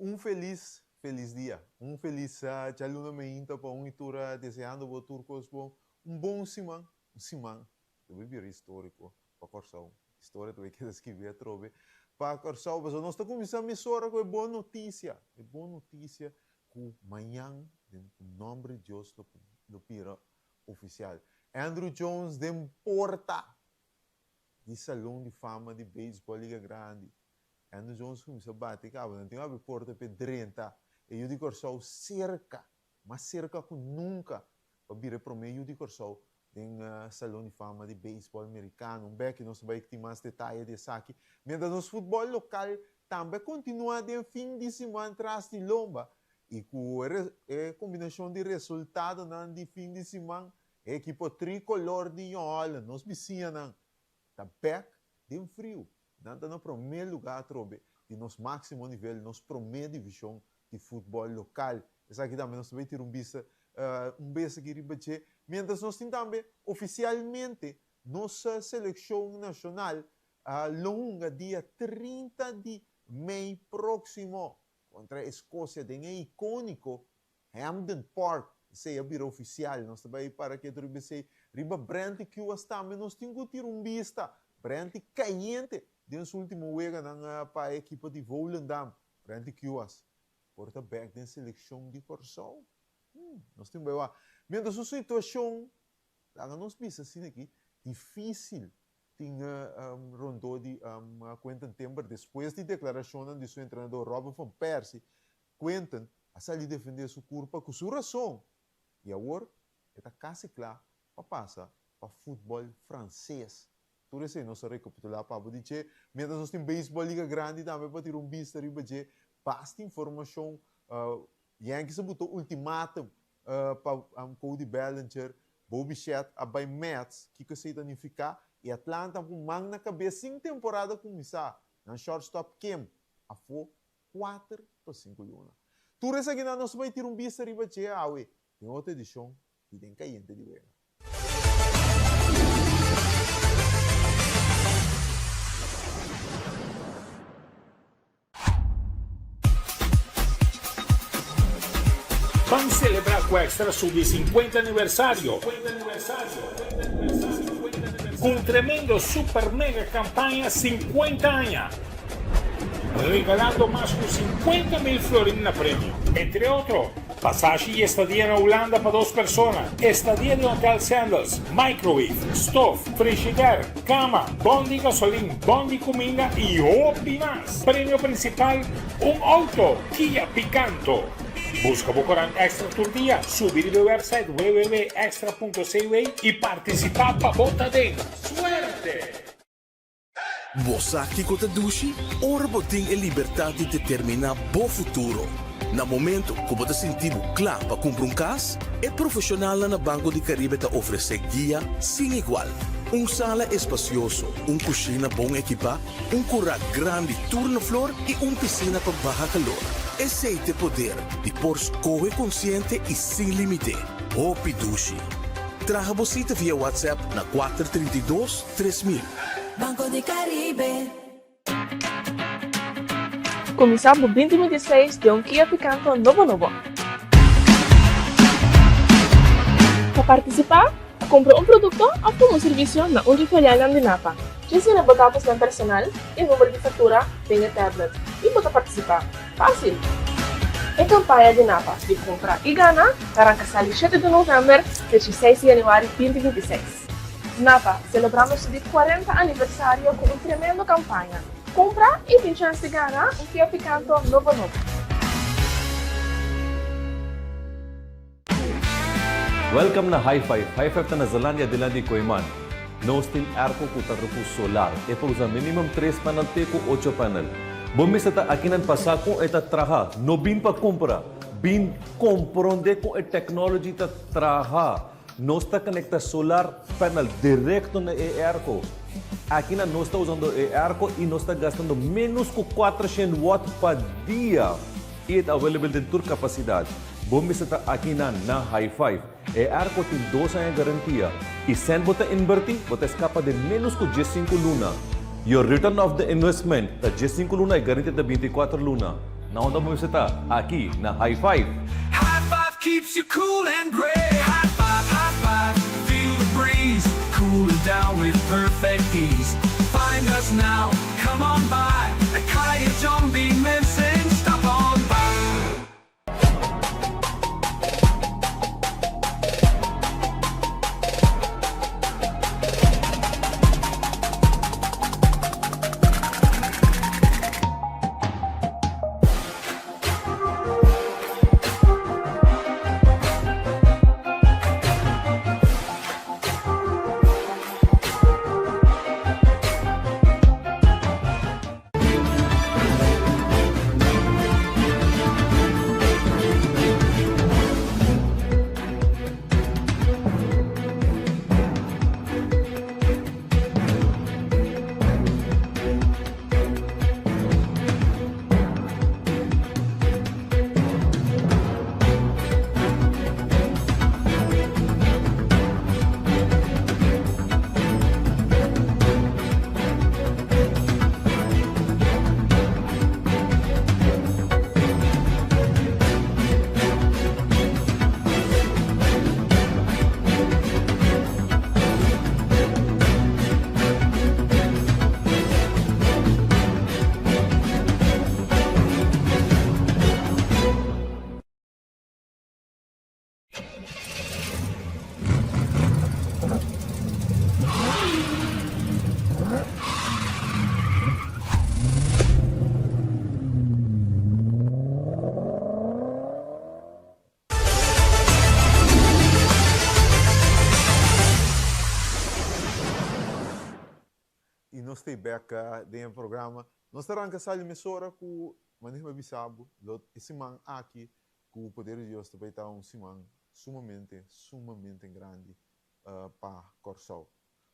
Un felis felis dia, un felis djaluna meinta pa un i tur deseando bo tur kos bon, un bon siman, un siman ta bai bira historico pa Kòrsou, historia ta bai keda skibi atrobe pa Kòrsou, pasobra nos ta kuminsá mesora ku e bon notisia, e bon notisia ku mañan den nòmber di Dios lo lo bira ofisial. Andruw Jones den porta di Salon di Fama di Beisbòl Liga Grandi. Andruw Jones kuminsá bati kaba, nan tin habri porta p'e drenta. E yu di Kòrsou serka, mas serka ku nunka, pa bira e promé yu di Kòrsou den Salon di Fama di Beisbòl Merikano. Un bèki nos ta bai tin mas detaye di esaki. Miéntras nos futbòl lokal tambe a kontinuá den fin di siman tras di lomba i ku e kombinashon di resultadonan di fin di siman E ekipo tricolor di Jong Holland, nos bisiñanan, ta bek den friu. Nan ta na promé lugá atrobe di nos máksimo nivel, nos promé divishon di futbòl lokal. Esaki tambe nos ta bai tira un bista un bes aki riba dje. Miéntras nos tin tambe ofisialmente nos selekshon nashonal lo hunga dia 30 di mei próksimo kontra Eskosia den e ikóniko Hampden Park, esei a bira ofisial, nos ta bai para ketu riba esei. Riba Brently Cuas tambe nos tin ku tira un bista. Brently kayente den su ultimo weganan pa e ekipo di Volendam. Brently Cuas por ta bek den selekshon di Kòrsou? Hmm, nos tin bai wak. Mientras su situashon, laga nos bisa asina aki, difísil tin rondó di Quinten Timber despues di deklarashonnan di su entrenador Robin van Persie Quinten a sali defendé su kurpa ku su rason i awor e ta kasi kla pa pasa pa futbòl franses. Tur esei nos a rekapitulá pa bo di dje. Miéntras nos tin beisbòl Liga Grandi tambe pa tira un bista riba dje. Basta informashon. Yankees a buta ultimatum pa Cody Bellinger. Bo Bichette a bai Mets. Kiko esei ta nifiká? I Atlanta ku man na kabes sin temporada kuminsá. Nan shortstop Kim afó kuater pa sinku luna. Tur esakinan nos bai tira un bista riba dje awe den otro edishon di Den Kayente di Wega. Ban celebra cu Extra su di 50 aniversario cu un tremendo super mega campaña 50 aña. Regalando mas ku 50 mil florin na premio. Entre otro, pasashi y estadia na Hulanda pa dos persona, estadia den Hotel Sandals, microwave, stof, frishider, cama, bon di gasolin, bon di cuminda y hopi mas. Premio principal, un auto Kia Picanto. Busca bo corant Extra tur dia, subi riba e website www.extra.cw y participa pa bo ta den. Suerte! Bo sa kiko ta dushi? Ora bo tin e libertat di determiná bo futuro. Na momento ku bo ta sinti bo kla pa kumpra un kas, e profeshonalnan na Banco di Caribe ta ofresé guia sin igual. Un sala espasioso, un kushina bon ekipá, un kurá grandi tur na flor i un pisina pa baha kalor. Esei t'e poder di por skohe konsiente i sin límite. Hopi dushi! Traha bo sita via WhatsApp na 432 3000. Banco di Caribe. Kuminsá bo binti 26 den un Kia Picanto nobo nobo. Pa partisipá, kumpra un produkto òf tuma un servisio na un di filialnan di Napa. Djis yena bo datosnan personal i number di faktura den e tablet i bo ta partisipá. Fásil! E kampaña di Napa di kumpra i gana ta ranka sali shete di novèmber te dieseis di yanüari binti 26. Napa, selebrando su di 40 aniversario ku un tremendo kampaña. Kumpra i tin chèns di gana un Kia Picanto nobo nobo. Welcome na High Five. High Five ta na Zelandia dilanti di Kooiman. Nos tin airco cu ta rufu solar. E por usa minimum tres panel te cu ocho panel. Bo mester ta akinan pa sa con e ta traha. No bin pa cumpra. Bin compronde con e technology ta traha. Nos ta conecta solar panel directo na e airco. Akinan nos ta usando e airco y nos ta gastando menos cu 400 watt pa dia. Y e ta available den tur capacidad. Bo mester ta akinan na High Five. E airco tin dos aña garantia. Y cent bo ta inverti, bo ta escapa den menos cu 15 luna. Your return of the investment ta 15 luna y garantia ta 24 luna. Na unda bo mester ta? Aki na High Five! High five keeps you cool and grey High five, high five, feel the breeze Cooling down with perfect ease Find us now, come on by At Kaya Zombie Mensen, stop on by. Y nos ta bek den e programa. Nos ta ranca sali mesora cu manera mi a bisa bo, lo e siman aki cu poder di Dios ta bay ta un siman sumamente, sumamente grandi pa Corsou.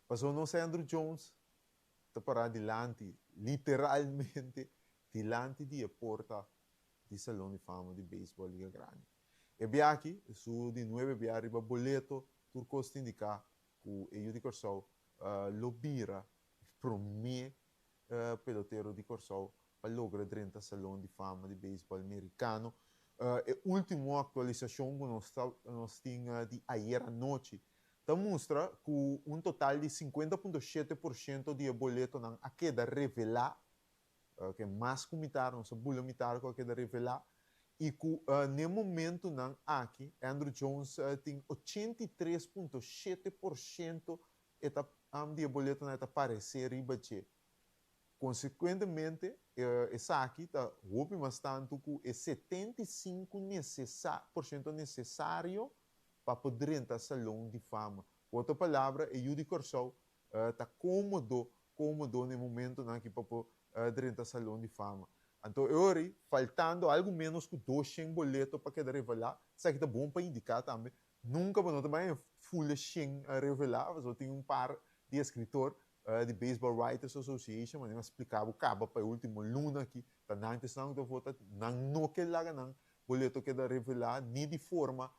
Pasobra nos Andrew Jones ta para dilanti, literalmente dilanti di e porta di Salon di Fama di Beisbòl Liga Grandi. E bia aki, su di nuebe bia riba boleto, tur kos ta indiká ku e yu di Kòrsou lo bira e promé pelotero di Kòrsou pa logra drenta Salon di Fama di Beisbòl Merikano. E último aktualisashon ku nos ta nos tin di ayer anochi ta mustra ku un total di 50.7% di e boletonan a keda revelá Ke mas ku mitar, nos a bula mitar ku a keda revelá i ku n'e momentunan aki Andruw Jones tin 83.7% e ta di e boletonan e ta paresé riba dje. Konsekuentemente esaki ta hopi mas tantu ku e 75 por shento nesesario pa por drenta Salon di Fama. Ku otro palabra e yu di Kòrsou Ta kómodo, kómodo na e momentonan aki pa por drenta Salon di Fama. Anto e ora ei, faltando algu ménos ku doshen boleto pa keda revelá, esaki ta bon pa indiká tambe, nunka bo no ta bai ful e shen revelá, pasobra tin un par di eskritor di Baseball Writers Association, manera mi a splika bo kaba pa e último luna aki, ta nan ta esnan ku ta vota, nan no ke laga nan boleto keda revelá ni di forma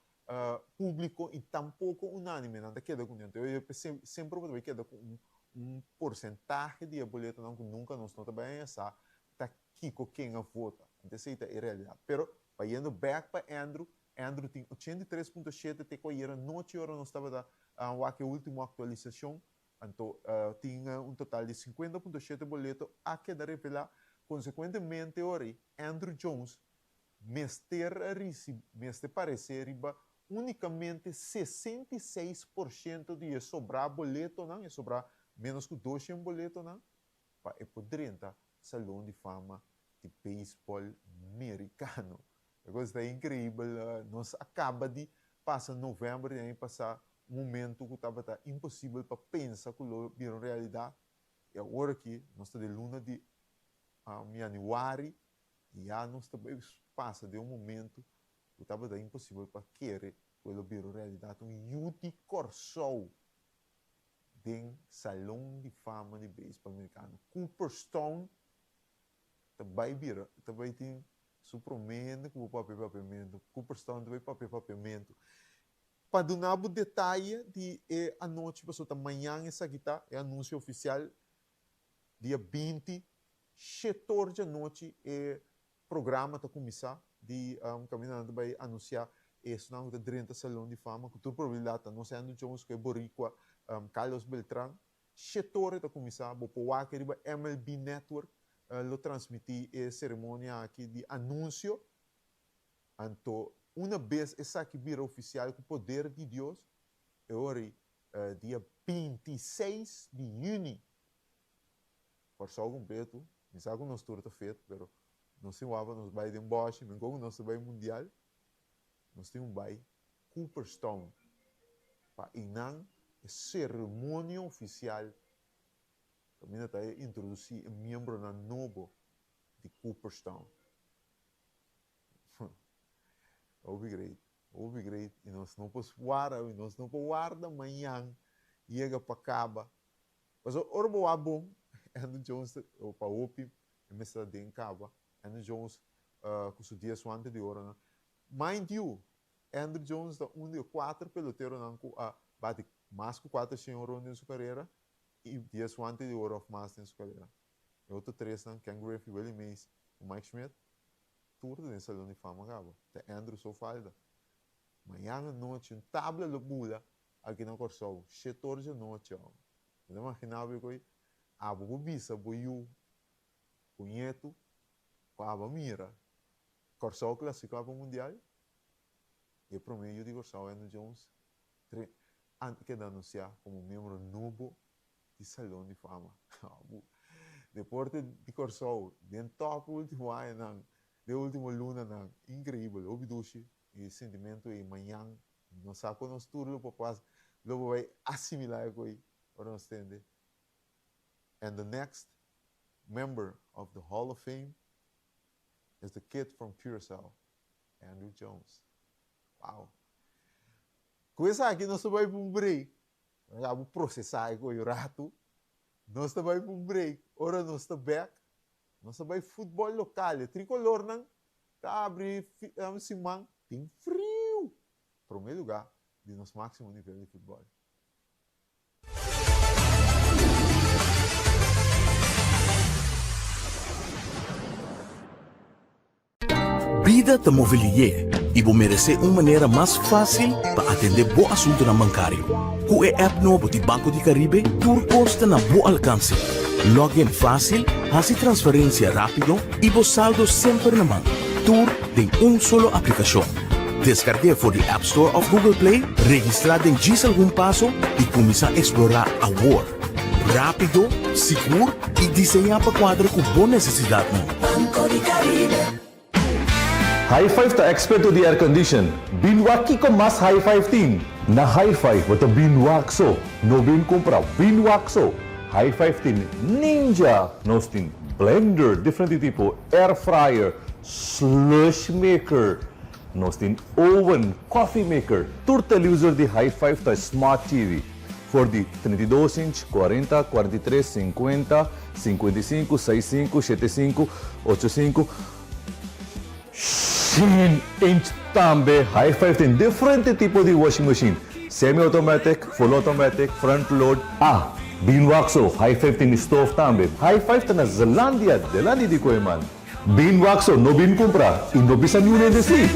públiko i tampoko unánime nan ta keda ku nan. Entonces semper bo ta bai keda ku un un porsentahe di e boletonan ku nunka nos no ta bai haña sa ta kiko ken a vota. Anto esei ta e realidat. Pero bayendo bèk pa Andrew, Andrew tin 83.7 te ku ayera anochi ora nos tabata wak e último aktualisashon. Anto tin un total di 50.7 boleto a keda revelá. Konsekuentemente ora ei Andruw Jones mester ricibi, mester parece riba unicamente 66% di e sobrá boletonan, e sobrá menos cu 200 boletonan, pa e por drenta Salon di Fama di Beisbol Mericano. E cos ta increibel, nos a caba di pasa november di aña pasá, un momento cu tabata imposibel pa pensa cu lo bira un realidad, y awor aki nos ta den luna di januari, Ya nos ta bai pasa den un momento ku tabata imposibel pa kere ku e lo bira un realidat, un yu di Kòrsou den Salon di Fama di Beisbòl Merikano. Cooperstown ta bai bira, ta bai tin su promé hende ku bo papia papiamentu. Cooperstown ta bai papia papiamentu. Pa duna bo detaye di e anochi, pasobra ta mañan esaki ta e anunsio ofisial, dia 20 Shetor djanochi e programa ta kuminsá di kaminda nan ta bai anunsiá esnan ku ta drenta Salon di Fama ku tur probabilidat ta nos Andruw Jones ku e borikua Carlos Beltran. Shetore ta kuminsá, bo por wak riba MLB Network lo transmití e seremonia aki di anunsio. Anto una bes esaki bira ofisial ku poder di Dios, e ora ei dia 26 di yüni, Kòrsou kompletu, mi sa ku nos tur ta fet, pero nos tin wak pa nos bai den bòshi, men kon ku nos ta bai mundial, nos tin un bai Cooperstown pa einan e seremonia ofisial kaminda ta e introdusí e miembronan nobo di Cooperstown. Hopi great, hopi great i nos no por wara, nos no por warda mañan yega pa kaba. Pasobra ora bo wak bon, Andrew Jones ta, pa hopi e mester ta den kaba, Andrew Jones ku su dies wante di oronan. Mind you, Andruw Jones ta un di e kuater peloteronan ku a bati mas ku 400 honron den su karera i dies wante di oro òf mas den su karera. E otro tresnan, Ken Griffey, Willie Mays ku Mike Schmidt, tur ta den Salon di Fama kaba. Ta Andruw so falta. Mañan anochi un tabla lo bula aki na Kòrsou, shetor djanochi. Bo ta imaginá bo ku abo por bisa bo yu ku ñetu ku abo a mira Kòrsou klasiká pa Mundial i e promé yu di Kòrsou Andruw Jones a keda anunsiá komo miembro nobo di Salon di Fama. Deporte di Kòrsou den tòp último añanan, den último lunanan, inkreibel, hopi dushi i sentimentu ei mañan nos sa ku nos tur lo por pas lo por bai asimilá e ko'i ora nos tende. And the next member of the Hall of Fame is the kid from Curaçao, Andruw Jones. Wow! Ku esaki nos ta bai pa un break. Nos a bo prosesá e koyo ratu. Nos ta bai pa un break. Ora nos ta bèk, nos ta bai futbòl lokal. E trikolornan ta abri siman tin friu. Promé lugá di nos máksimo nivel di futbòl. Bida ta move lié i bo meresé un manera mas fásil pa atendé bo asuntunan bankario. Ku e app nobo di Banco di Caribe tur kos ta na bo alkanse. Log in fásil, hasi transferensia rápido i bo saldo semper na man. Tur den un solo aplikashon. Deskarg'é for di App Store òf Google Play, registrá den djis algun paso i kuminsá eksplorá awor. Rápido, sigur i diseñá pa kuadra ku bo nesesidatnan. Banco di Caribe. High Five ta eksperto di aircondition. Bin wak kiko mas High Five tin. Na High Five bo ta bin wak so, no bin kumpra, bin wak so. High Five tin Ninja, nos tin blender diferente tipo, air fryer, slush maker, nos tin oven, coffee maker. Tur televisor di High Five ta smart TV. For di 32 inch, 40, 43, 50, 55, 65, 75, 85, 100 inch tambe. High Five tin diferente tipo di washing machine, semi automatic, full automatic, front load. Ah, bin wak so, High Five tin stove tambe. High Five ta na Zelandia, delandi di Kooiman. Bin wak so, no bin kumpra i no bisa niun hende si.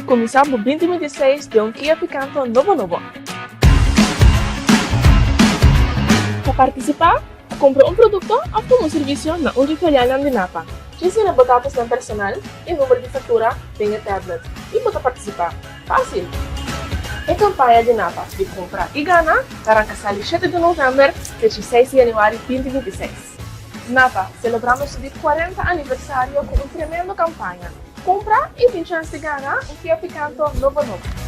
Kuminsá bo 2026 den un Kia Picanto nobo nobo. Pa partisipá, kumpra un produkto òf tuma un servisio na un di filialnan di Napa. Djis yena bo datosnan personal i number di faktura den e tablet i bo ta partisipá. Fásil! E kampaña di Napa di Kumpra i Gana ta ranka sali shete di novèmber te 16 di yanüari 2026. Napa, selebrando su di 40 aniversario ku un tremendo kampaña. Kumpra i tin chèns di gana un Kia Picanto nobo nobo.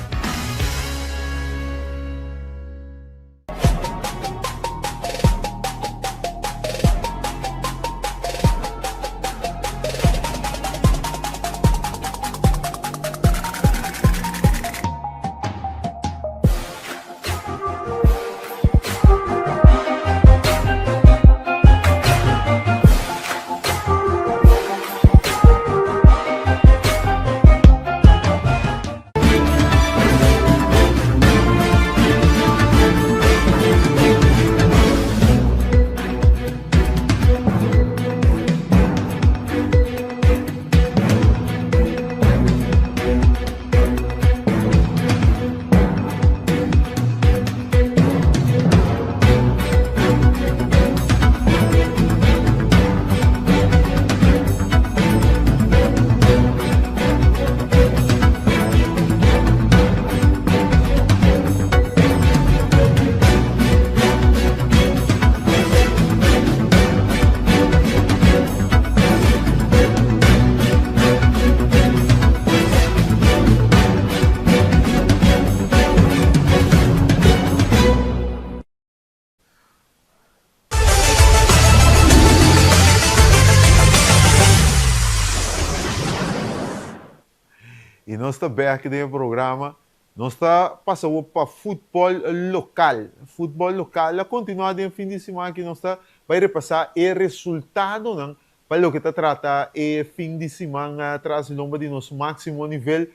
Y nos ta bek den e programa. Nos ta pasa awor pa futbol local. Futbol local a continua den fin di siman aki. Nos ta bay repasa e resultadonan pa loke ta trata e fin di siman tras di lomba di nos maximo nivel.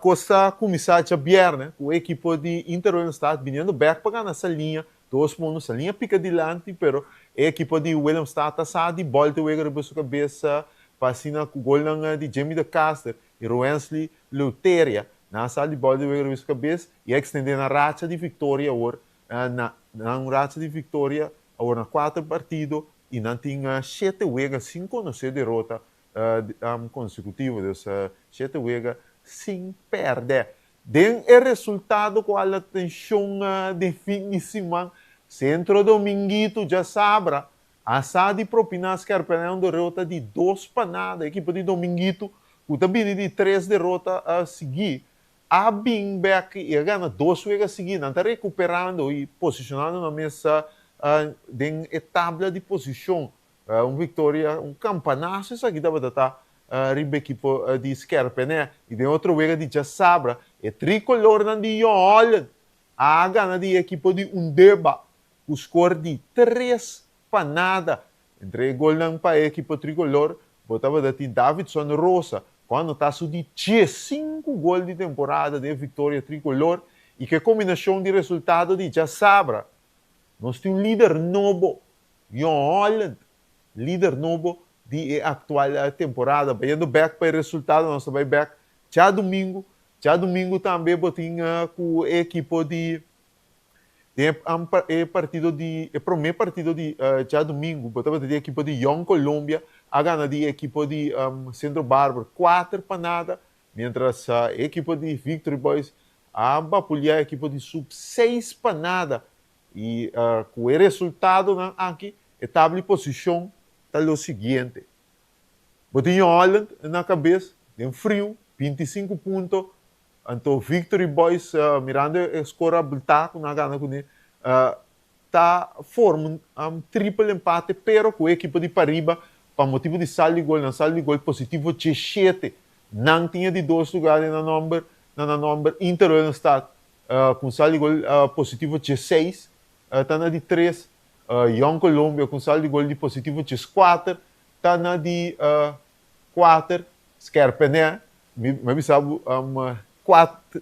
Cos ta cuminsa djabierne cu e ekipo di Inter Willemstad biniendo bek pa gana Saliña dos pa uno. Saliña pica dilanti pero e ekipo di Willemstad ta sa di bolta e wega riba su cabesa pa asina cu golnan di Jimmy de Caster y Roensley Leuteria nan a sal di bolta e wega riba su cabes y a extende nan racha di victoria awor na nan racha di victoria awor na cuater partido y nan tin shete wega sin conoce derota consecutivo, dus shete wega sin perde. Den e resultado cu a la atencion den fin di siman, Centro Dominguito djasabra a sa di propina Scherpenhel un derota di dos pa nada. Ekipo di Dominguito cu ta bini di tres derota sigui a bin bek y a gana dos wega sigui. Nan ta recuperando y posicionando nan mes den e tabla di posicion. Un victoria, un campanazo esaki tabata ta riba ekipo di Scherpenhel. Y den otro wega di djasabra e tricolornan di Jong Holland a gana di e ekipo di Undeba cu score di tres pa nada. Entre e golnan pa e ekipo tricolor bo tabata tin Davidson Rosa cu a anota su di diesinku gol di temporada den e victoria tricolor y cu e combinacion di resultado di djasabra nos tin un lider nobo, Jong Holland, lider nobo di e actual temporada. Bayendo bek pa e resultado nos ta bay bek djadumingu. Djadumingu tambe bo tin cu e ekipo di Den e partido di e prome partido di djadumingu bo tabata di ekipo di Jong Colombia a gana di ekipo di Centro Barber kuater pa nada, mientras e ekipo di Victory Boys a bapulia ekipo di Sub seis pa nada. I ku e resultadonan aki e tabla di posishon ta lo siguiente. Bo tin Jong Holland na kabes den friu 25 punto. Anto Victory Boys mirando e score abultá ku nan a gana kuné ta forma un triple empate pero ku e ekipo di pariba pa motibu di saldo di gol nan saldo di gol positivo diesshete nan tin e di dos lugar den nan nomber na nan nomber Inter Willemstad ku un saldo di gol positivo diesseis ta na di tres Jong Colombia ku un saldo di gol di positivo dieskuater ta na di kuater Skerpenè Mi a bisa bo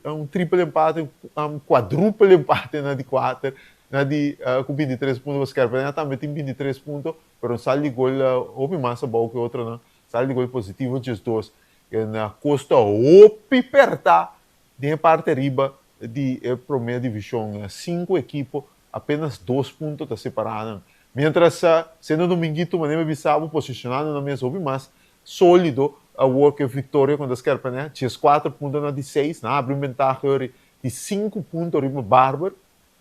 un triple empate, un cuadruple empate na di cuater, na di cu bintitres punto pa Scherpenhel tambe tin bintitres punto, pero un sal di gol hopi mas abou cu e otronan, sal di gol positivo diesdos. Na costa hopi perta den e parti ariba di e prome division, cinco ekipo, apenas dos punto ta separa nan. Mientras Sendo Dominguito, manera mi a bisa bo, posicionando nan mes hopi mas Solido awor ku e viktoria kontra Skerpenè, dieskuater punto na di seis, nan abri un bentaha ori di sinku punto riba Barber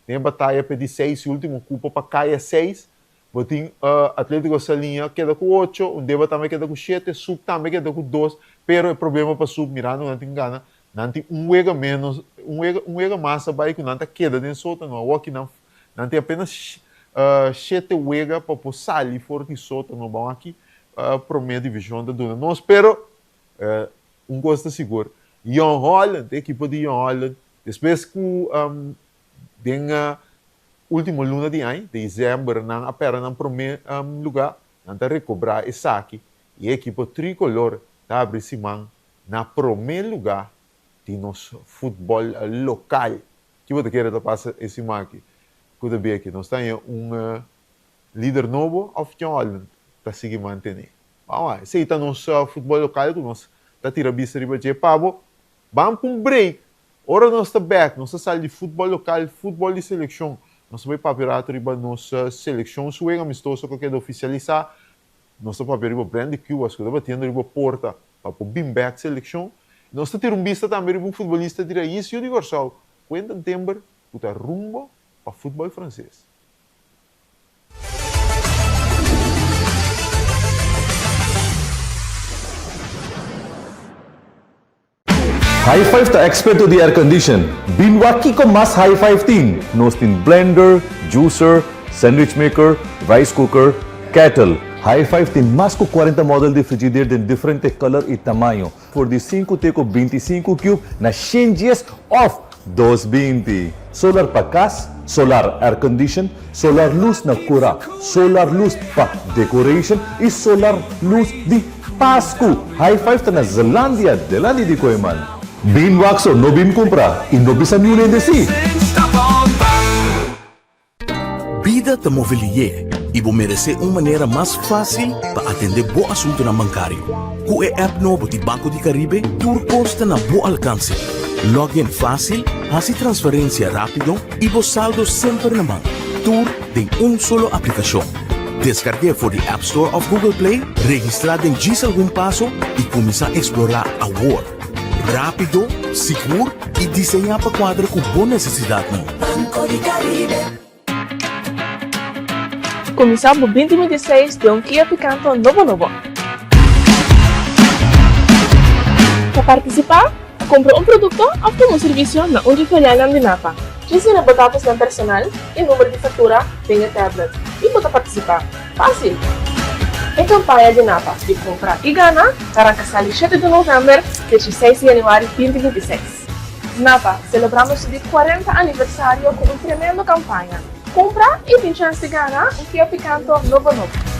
den e bataya pa e di seis i ultimo kupo pa kai a seis. Bo tin Atletico Saliña keda ku ocho, Undeba tambe keda ku shete, Sub tambe keda ku dos, pero e problema pa Sub mirando ku nan tin gana, nan tin un wega menos, un wega un wega mas a bai ku nan ta keda den sotano, awor aki nan nan tin apenas shete wega pa por sali for di sotano, bon aki Prome division ta duna nos, pero un cos ta sigur, Jong Holland, e ekipo di Jong Holland, despues cu den ultimo luna di aña, december, nan a perde nan prome lugar, nan ta recobra esaki y e ekipo tricolor ta habri siman na prome lugar di nos futbol local. Ki bo ta kere ta pasa e siman aki cu ta bin aki? Nos ta haña un Lider nobo of Jong Holland ta sigui mantene? Ban wak, esey ta nos futbol local cu nos ta tira bista riba dje. Pa bo, ban pa un break. Ora nos ta bek, nos ta sali di futbol local, futbol di seleccion. Nos ta bay papia rato riba nos seleccion su wega amistoso cu a keda oficialisa. Nos ta papia riba Brandy Cuas cu ta batiendo riba porta pa por bin bek seleccion. Nos ta tira un bista tambe riba un futbolista di raiz yu di Corsou, Quentin Timber, cu ta rumbo pa futbol frances. High Five ta experto di aircondition. Bin wak kiko mas High Five tin. Nos tin blender, juicer, sandwich maker, rice cooker, kettle. High Five tin mas ku 40 model di frigider den diferente color y tamaño, for di sinku te ku 25 cube na 110 of 220. Solar pa cas, solar air condition, solar luz na cura, solar luz pa decoration y solar luz di Pascu. High Five ta na Zeelandia, delandi di Kooiman. Bin wak so, no bin cumpra y no bisa niun hende si. Stop on by. Bida ta move lié i bo meresé un manera mas fásil pa atendé bo asuntunan bankario. Ku e app nobo di Banco di Caribe, tur kos ta na bo alkanse. Log in fásil, hasi transferensia rápido i bo saldo semper na man. Tur den un solo aplikashon. Deskarg'é for di App Store òf Google Play, registrá den djis algun paso i kuminsá eksplorá awor. Rápido, sigur i diseñá pa kuadra ku bo nesesidatnan. Banco di Caribe. Kuminsá bo 2026 den un Kia Picanto nobo nobo. Pa partisipá, kumpra un produkto òf tuma un servisio na un di filialnan di NAPA. Djis yena bo datosnan personal i number di faktura den e tablet i bo ta partisipá. Fásil! E kampaña di NAPA di Kumpra i Gana ta ranka sali shete di novèmber te 16 di yanüari 2026. NAPA, selebrando su di 40 aniversario ku un tremendo kampaña. Kumpra i tin chèns di gana un Kia Picanto nobo nobo.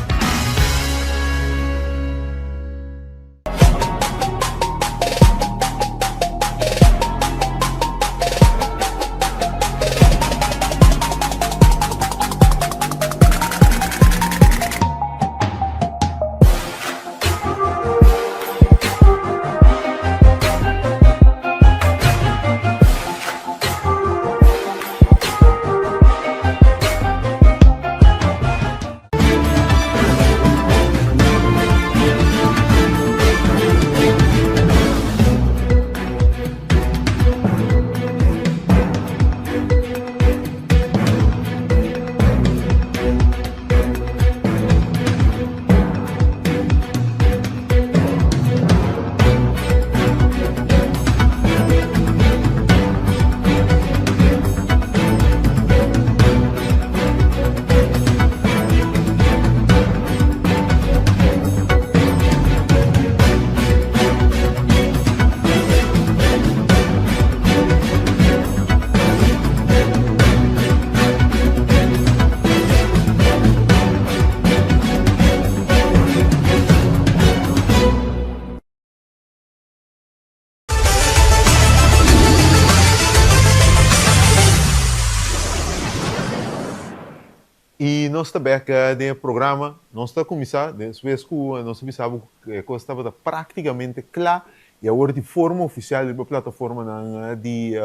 I nos ta bek den e programa. Nos ta kuminsá despues ku nos a bisa bo ku e kos tabata práktikamente kla i awor di forma ofisial riba plataformanan di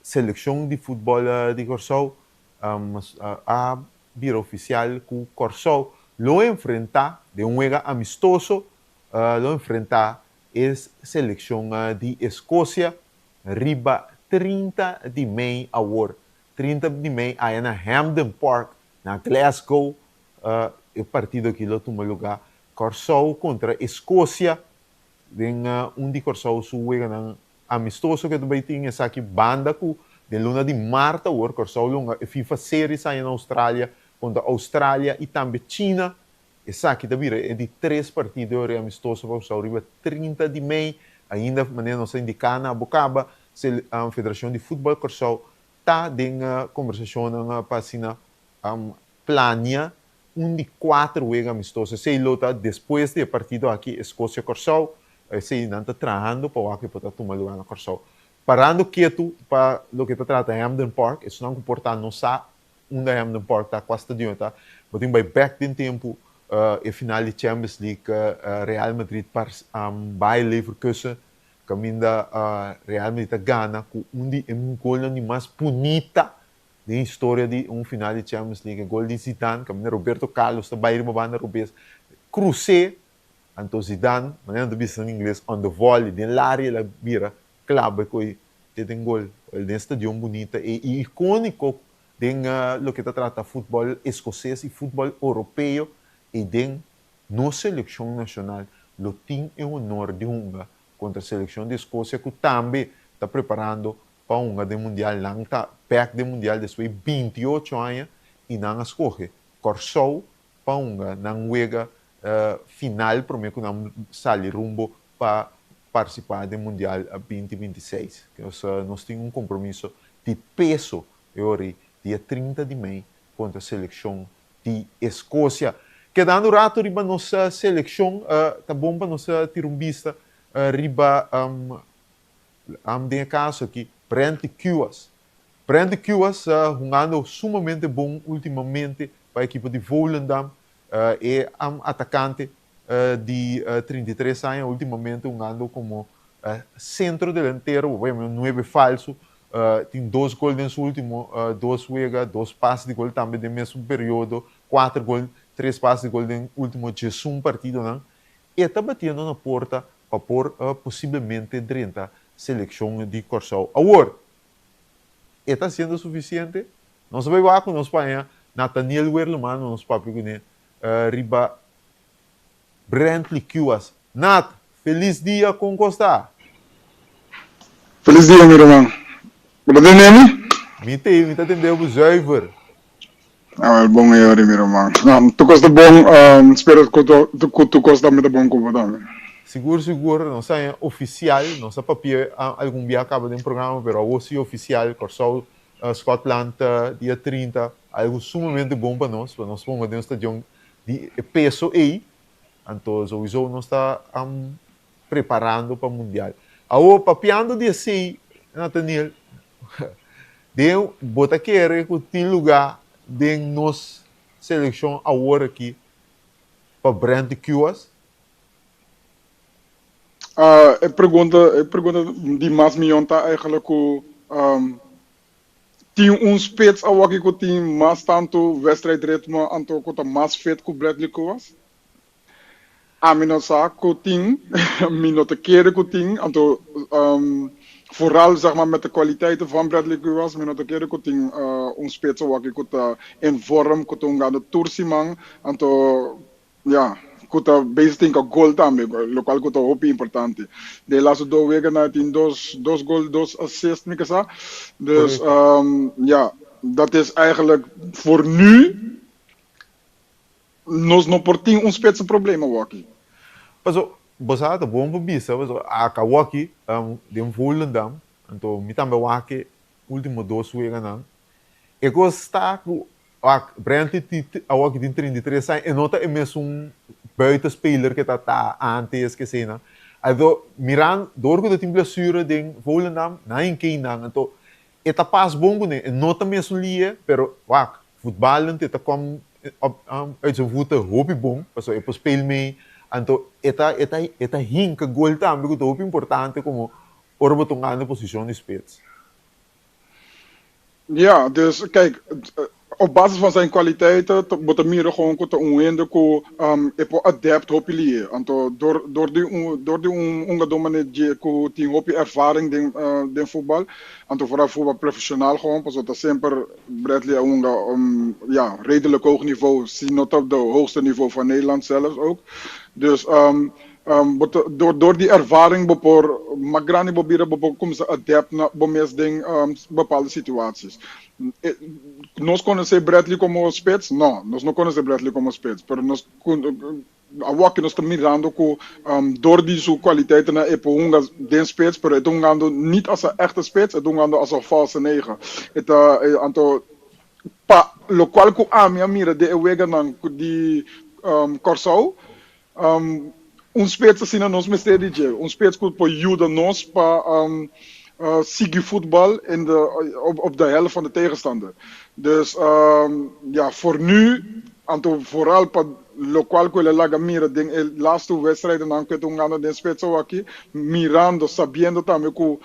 selekshon di futbòl di Kòrsou a bira ofisial ku Kòrsou lo enfrentá den un wega amistoso lo enfrentá e selekshon di Eskosia riba 30 di mei awor. 30 di mei aya na Hampden Park na Glasgow e partido aki lo tuma lugá. Kòrsou kontra Eskosia den un di Kòrsou su weganan amistoso ke ta bai tin esaki banda ku den luna di mart awor Kòrsou lo hunga e FIFA Series aya na Australia kontra Australia i tambe China. Esaki ta bira e di tres partido e amistoso pa Kòrsou riba 30 di mei. Ainda manera nos a indiká na bo kaba, Federashon di Futbòl Kòrsou ta den kombersashonnan pa asina plania un di kuater wega amistoso. Esei lo ta despues di e partido aki Eskosia-Kòrsou. Esei nan ta trahando pa wak e por ta tuma lugá na Kòrsou. Parando ketu pa loke ta trata Hampden Park, esunnan ku por ta no sa unda Hampden Park ta, kua stadion e ta. Bo tin bai bèk den tempu e final di Champions League Real Madrid par Bayer Leverkusen kaminda Real Madrid ta gana ku un di e golnan di mas bunita den historia di un final di Champions League. E gol di Zidane kaminda Roberto Carlos ta bai riba banda robes krus'é anto Zidane manera nan ta bisa na ingles on the volley den laria el a bira klaba e koe te den gol. Den stadion bunita e ikoniko den loke ta trata futbol eskoses i futbol oropeo i den nos selekshon nashonal lo tin e honor di hunga kontra selekshon di Eskosia ku tambe ta preparando pa hunga den mundial. Nan ta bek den mundial despues di 28 aña i nan a skohe Kòrsou. Pa hunga nan wega final prome ku nan sali rumbo pa partisipá den Mundial 2026. Nos tin un kompromiso di peso e ora ei dia 30 di mei kontra selekshon di Eskosia. Kedando rato riba nos selekshon, ta bon pa nos tira un bista riba den e kaso aki Brently Kuwas. Brently Kuwas hungando sumamente bon ultimamente pa ekipo di Volendam. E atakante di 33 aña ultimamente hungando komo sentro delantero, bo por yama un nuebe falso. Tin dos gol den su ultimo dos wega, dos pas di gol tambe den mesun periodo, kuater gol, tres pas di gol den ultimo 11 partidonan. E ta batiendo na porta pa por posiblemente drenta selekshon di Kòrsou. Awor, e ta hasiendo sufisiente? Nos a bai wak ku nos paña Nathaniel Werleman, nos papia kuné riba Brently Kuwas. Nat, felis dia, kon kos ta? Felis dia mi ruman. Bo ta tende mi? Mi te, mi ta tende bo zuiver. Awel bon e ori mi ruman. Tur kos ta bon, spero ku tur kos tambe ta bon ku bo tambe. Sigur sigur, nos a haña ofisial, nos a papia algun bia kaba den programa pero awor si ofisial, Kòrsou Scotland dia 30, algu sumamente bon pa nos, pa nos ponga den un stadion di e peso ei, anto souiso nos ta preparando pa mundial. Awor papiando di esei Nathaniel, den bo ta kere ku tin lugá den nos selekshon awor aki pa Brent Kuwas? E pregunta, e pregunta di mas miyon ta eigenlijk ku tin un spits awor aki ku tin mas tantu wedstrijdritme anto ku ta mas fit ku Bradley Kuwas? Ami no sa ku tin, mi no ta kere ku tin, anto vooral zeg maar met de kwaliteiten van Bradley Kuwas, mi no ta kere ku tin un spits awor aki ku ta in vorm, ku ta hungando tur siman, anto ya, ku ta bezig tin ka gol tambe, lokual ku ta hopi importante. De laatste dos weken nan tin dos gol, dos assist mi ke sa. Dus ya, dat is eigenlijk voor nu nos no por tin un spitse probleem awoki. Paso, bo sa ta bon pa bisa, paso aka awoki den Volendam, anto mi tambe wak e ultimo dos weganan, e kos ta ku wak Brentley tin awoki tin 33 aña, e no ta e mesun buitenspeler ke ta ta antes ke eseinan. Anto miran dor ku ta tin blesure den Volendam, nan a hink'ei nan, anto E ta pas bon kuné, e no ta mesun lie, pero wak, voetballend e ta kom op uit zijn voeten hopi bon, pasobra e por speel mee, anto e ta e ta e ta hinka gol tambe ku ta hopi importante komo ora bo ta un anda posishon di spits. Ja, dus kijk, op basis van zijn kwaliteiten bo ta mira gewoon ku ta un hende ku e por adapt hopi lihe. Anto dor dor di un dor di un hungadó manera dje ku tin hopi ervaring den den futbal, anto vooral futbal profesional gewoon, pasobra ta semper Bradley a hunga ja redelijk hoog niveau, si no ta op de hoogste niveau van Nederland zelfs ook. Dus bo ta dor dor di ervaring bo por mas grandi bo bira bo por kuminsá adapt na bo mes den bepaalde situaties. Nos konosé Bradley komo spits? No, nos no konosé Bradley komo spits, pero nos awor ku nos ta mirando ku dor di su kualiteitnan e por hunga den spits, pero e ta hungando nit as a echte spits, e ta hungando as a valse negen. E ta anto pa lokual ku ami a mira den e weganan di Kòrsou, un spits asina nos mester di dje, un spits ku por yuda nos pa sigui futbal in de op de helft van de tegenstander. Dus ja, voor nu, anto vooral pa lokual ku el a laga mira den e laatste wedstrijdennan ku e ta hungando den spits awaki, mirando, sabiendo tambe ku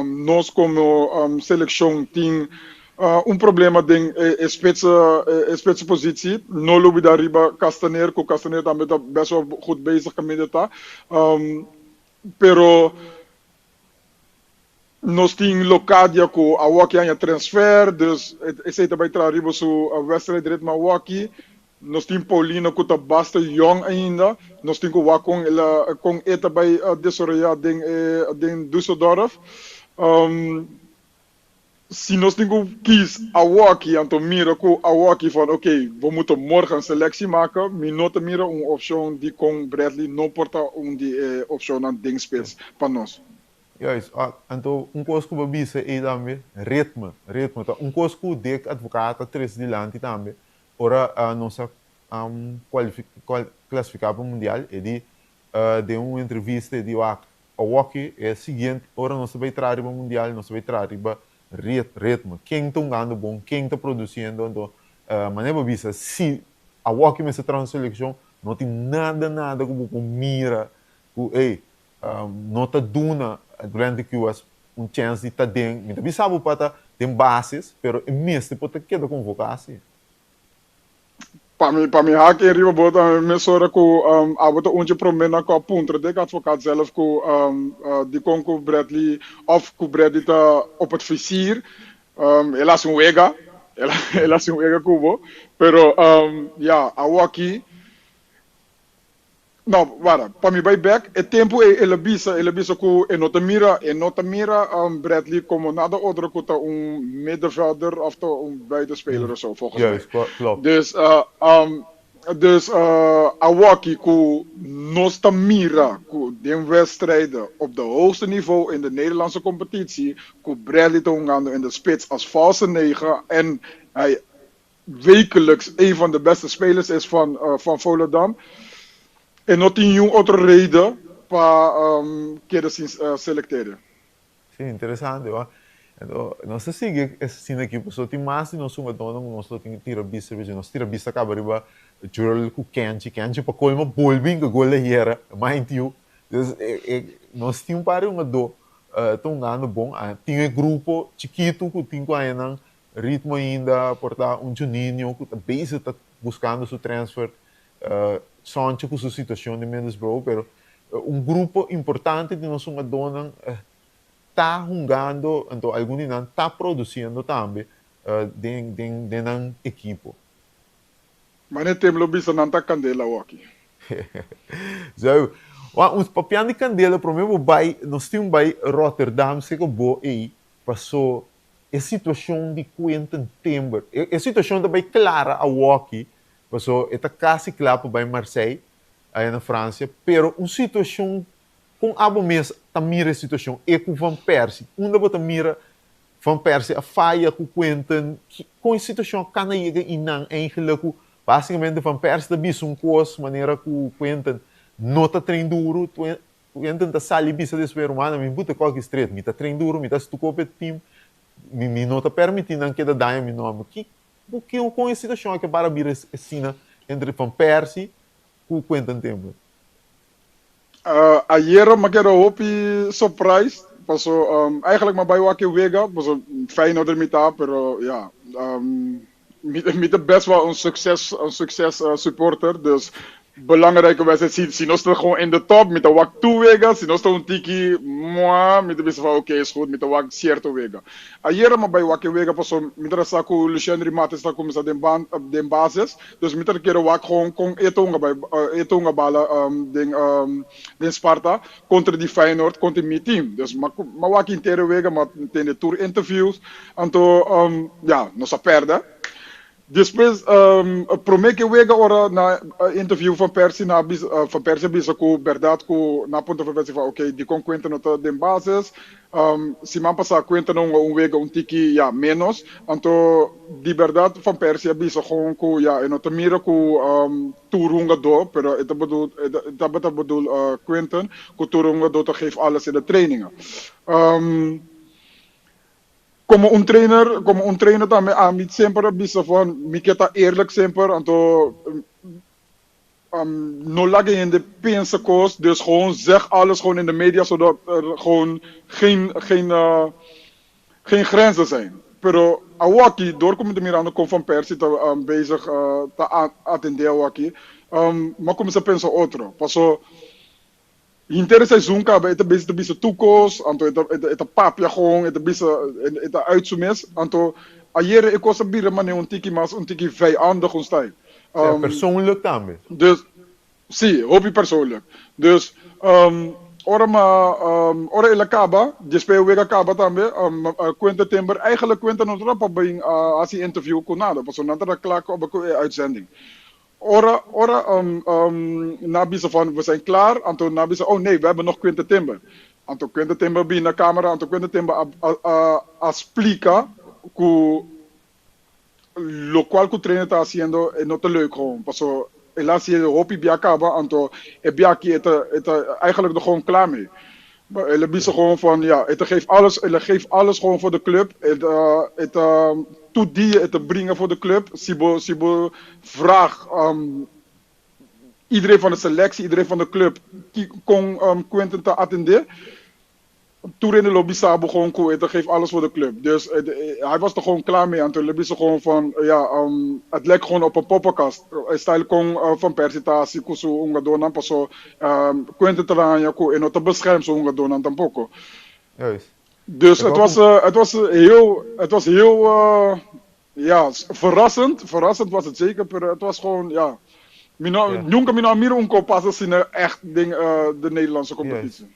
nos komo selekshon tin Un problema den e spits e spits positie. No lubida riba Castaner ku Castaner tambe ta best wel goed bezig kaminda ta. Pero nos tin Locadia ku awoki haña transfer dus esei ta bai traha riba su wedstrijdritme awoki. Nos tin Paulino ku ta basta yong ainda. Nos tin ku wak kon el a kon e ta bai desaroyá den e den Dusseldorf. Si nos tin ku kies awoki, anto mira ku awoki van oké, we moeten morgen een selectie maken, mi no ta mira un opcion di kon Bradley no por ta un di e opcionnan den spits pa nos. Juist, anto un kos ku bo bisa ei tambe, ritme, ritme ta un kos ku Dick Advocaat a trese dilanti tambe ora nos a klasifiká pa mundial, e di den un entrevista e di wak, Awoki e siguiente ora nos ta bay traha riba mundial nos ta bay traha riba ritmo ken ta hungando bon ken ta produciendo anto manera bo bisa si awoki mester traha un seleccion no tin nada nada cu bo por mira cu ey no ta duna Atlantic US un chance di ta den mi ta bisa bo pa ta den bases pero e mester por ta keda convoca si. Pa mi, pa mi hak in riba bo tambe mesora ku um, abo ta un dje proménan ku a puntra Dick Advocaat zelf ku um, uh, dikon ku Bradley of ku Bradley ta op het vizier. Um, el hasi un wega, el, el hasi un wega ku bo, pero um, ya, awoki No, wara, pa mi bai bek, e tempu ei el a bisa, el a bisa ku e no ta mira, e no ta mira Bradley komo nada otro ku ta un middenvelder of ta un buitenspeler of so, volgens mij. Juist, klopt. Dus, dus awoki ku nos ta mira ku den wedstrijden op de hoogste niveau in de Nederlandse competitie, ku Bradley ta hungando in de spits als valse negen en hij wekelijks een van de beste spelers is van, van Volendam. E no tin niun otro reden pa um, keda sin uh, selecteren. Sí, interesante, wa. Anto, nos ta sigui e asina aki, pasobra tin mas di nos hungadónan ku nos lo tin tira bista riba dje. Nos tira bista kaba riba Jurel ku Kenchi. Kenchi pa kolmo bolbe hinka gol ayera, mind you. Dus, e, e, nos tin un par di hungadó uh, ta hungando bon. Ah, tin e grupo chikitu ku tin ku haña nan Ritmo ainda por ta un Juninho cu ta bezig ta buscando su transfer, Soncho cu su situacion di Middlesbrough, pero un grupo importante di nos hungadónan ta hungando, anto algun di nan ta produciendo tambe den den den nan ekipo. Mane tem lo bisa nan ta candela awoki. Zo, un papiando di candela prome bo bai, nos tin un bai Rotterdam seco bo ey paso E situashon di Quinten Timber, e situashon ta bai klara awoki, paso e ta kasi kla pa bai Marseille, aya na Fransia, pero un situashon kon abo mes ta mira e situashon, e ku Van Persie, unda bo ta mira Van Persie a faya ku Quinten, kon e situashon a kana yega einan eigenlijk ku basikamente Van Persie ta bisa un kos manera ku Quinten no ta train duru, Quentin ta sali bisa despues, Rumannan, mi buta koki stret, mi ta train duro, mi ta stuko pa e team, mi mi no ta permiti nan keda daña mi nomber. Ki ki kon e situacion aki a para bira asina entre Van Persie ku Quentin Timber? Ayera mi a keda hopi surprised paso eigenlijk mi a bai wak e wega paso Feyenoord er mi ta pero ya mi ta best wel un succes un succes supporter dus Belangrijke wedstrijd, si, si nos ta gewoon in de top, mi ta wak tur wega, si nos ta un tiki mua, mi ta bisa van oké, is goed, mi ta wak cierto wega. Ayera mi a bai wak e wega paso mi ta sa cu Lucien Rimates ta cuminsa den ban, den basis, dus mi ta kere wak gewoon con e ta hunga bai, e ta hunga bala den den Sparta contra di Feyenoord, contra mi team. Dus mi a wak henter e wega, mi a tende tur interviews, anto ya, nos a perde. Despues, prome ke wega ora na interview Van Persie na bisa, Van Persie a bisa ku bèrdat ku na puntra Van Persie van oké dikon Quinten no ta den basis. Siman pasá Quinten a hunga un wega un tiki ya ménos. Anto di bèrdat Van Persie a bisa gewoon ku ya e no ta mira ku tur hungadó pero e ta bedoel e tabata bedoel Quinten ku tur hungadó ta geef alles in de trainingen. Como un trainer, como un trainer tambe ami semper a bisa van mi ke ta eerlijk semper, anto no laga hende pensa cos, dus gewoon zeg alles gewoon in de media zodat er gewoon geen, geen, geen grenzen zijn. Pero awaki door cu mi ta mirando con Van Persie ta bezig ta atende awaki, mi a cuminsa pensa otro, paso. Henter e seizoen kaba e ta bezig ta bisa tur kos, anto e ta e ta papia gewoon, e ta bisa e ta uit su mes, anto ayera e kos a bira manera un tiki mas un tiki vijandig un style. Sea persoonlijk tambe. Dus, si, hopi persoonlijk. Dus, ora ma um, ora el a kaba, despues e wega kaba tambe, um, Quinten Timber, eigenlijk Quinten no tabata pa bin uh, hasi interview ku nada, pasobra nan tabata kla ku ku e uitzending. Ora, ora um, um, nan a bisa van we zijn klaar, anto nan a bisa, oh nee, we hebben nog Quinten Timber. Anto Quinten Timber bin na camera, anto Quinten Timber a, a, a, a splika ku locual cu trainer ta haciendo e no ta leuk gewoon paso el a haci hopi bia caba anto e bia aki e ta e ta eigenlijk er gewoon klaar mee. El a bisa gewoon van ja e ta geef alles el a geef alles gewoon voor de club e ta e ta tur dia e ta bringa voor de club si bo si bo vraag iedereen van de selectie iedereen van de club con Quinten ta atende Tur hende lo bisa bo gewoon ku e ta geef alles voor de club. Dus hij was er gewoon klaar mee. Anto el a bisa gewoon van, ja, het lijkt gewoon op een poppenkast. E style kon Van Persie ta hasi ku su hungadónan paso Quentin ta haña ku e no ta bescherm su hungadónan tampoko. Juist. Dus het was, het was heel, het was heel, ja, verrassend. Verrassend was het zeker, pero het was gewoon, ja. Mi no, nunca mi no a mira un ko pasa asina echt den de Nederlandse competitie.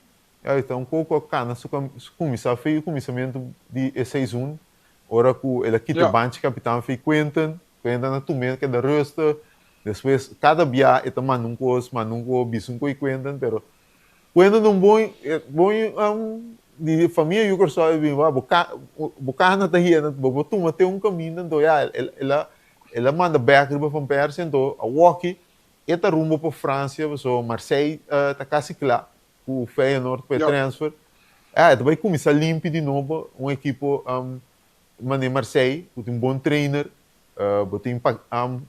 Ya ta un poco a cana su cuminsa fe e cuminsamentu di e seizoen, ora cu el a kita e banchi capitan fe Quinten, Quinten a tum'e keda rustig, despues cada bia e ta manda un cos, manda un cos, bisa un cos Quinten, pero Quinten ta un bon bon di famia yu Corsou e bin wak bo bo cana ta yena bo por tuma te un caminda, anto ya el a el a manda bek riba Van Persie, anto awoki e ta rumbo pa Francia, pasobra Marseille ta casi cla. Ku Feyenoord pa e transfer. E ta bai kuminsá limpi di nobo un ekipo manera Marseille ku tin un bon trainer. Bo tin